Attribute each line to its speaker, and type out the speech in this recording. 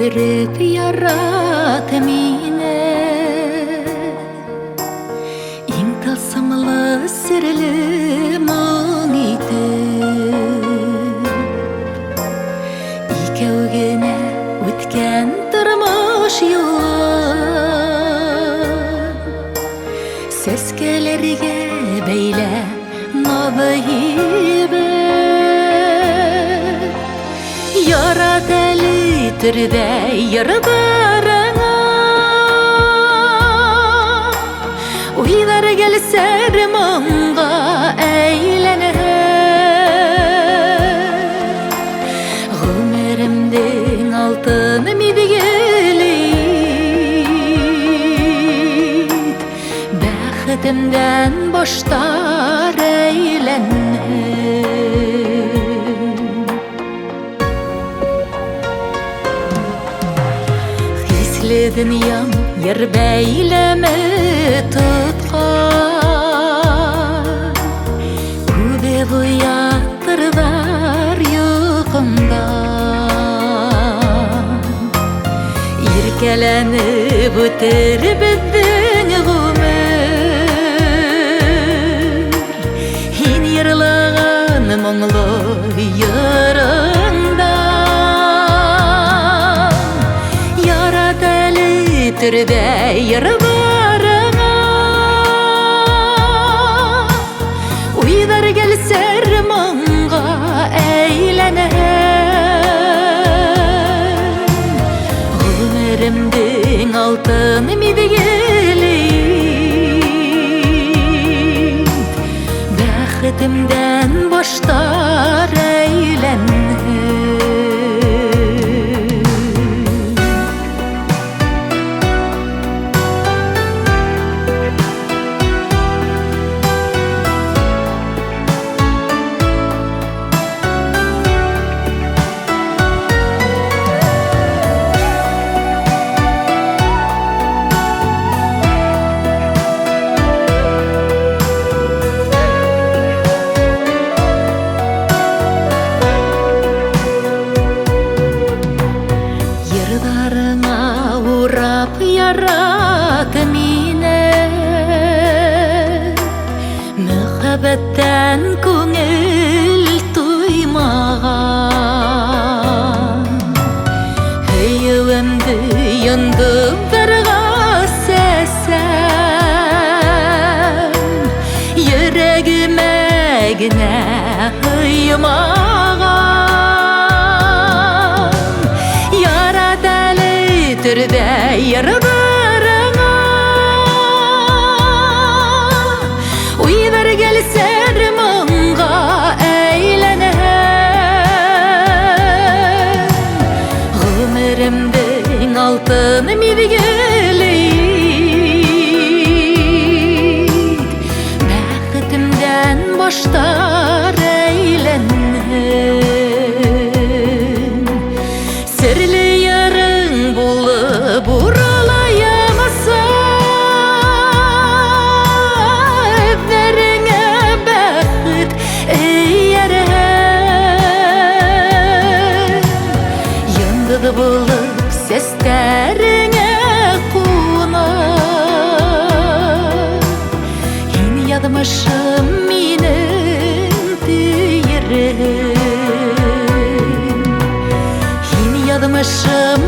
Speaker 1: Өреп ярат мине. Иң тылсымлы серле моң итеп. Икәү генә үткән тормыш юлын Сәскәләргә бәйлә назыйбы. Ярат әле төрдә йырбарыңа. Уйлар гел сәр моңга әйләнә. Гомеремнең алтын мизгеле Бәхетемдән баштар әйләнһен. Хисле дөньям ер бәйләме тоткан. Үбеп уятырлар йокымдан. Иркәләнеп үтер беҙҙең ғүмер. Һин йырлаған моңло йырыңдан. Ярат әле төрҙә йыр барыңа. Уйҙар гел сер моңға әйләнә. Ғүмеремдең алтын миҙгеле Бәхетемдән баштар әйләнһен. Йырҙарыңа урап ярат мине. Мөхәббәттән күңел туймаған. Һөйөүемде йондоҙҙарға сәсәм. Йөрәгемә генә һыймаған. Ярат әле төрҙә йырҙарыңа. Уйҙар гел сер моңға әйләнә. Ғүмеремдең алтын миҙгеле Бәхетемдән баштар әйләнһен. Серле йырың булып уралайымса, Эҙҙәреңә бәхет эйәрһен. Йондоҙ булып сәстәреңә ҡунып, Һин яҙмышым минең тейерһең. Һин яҙмышым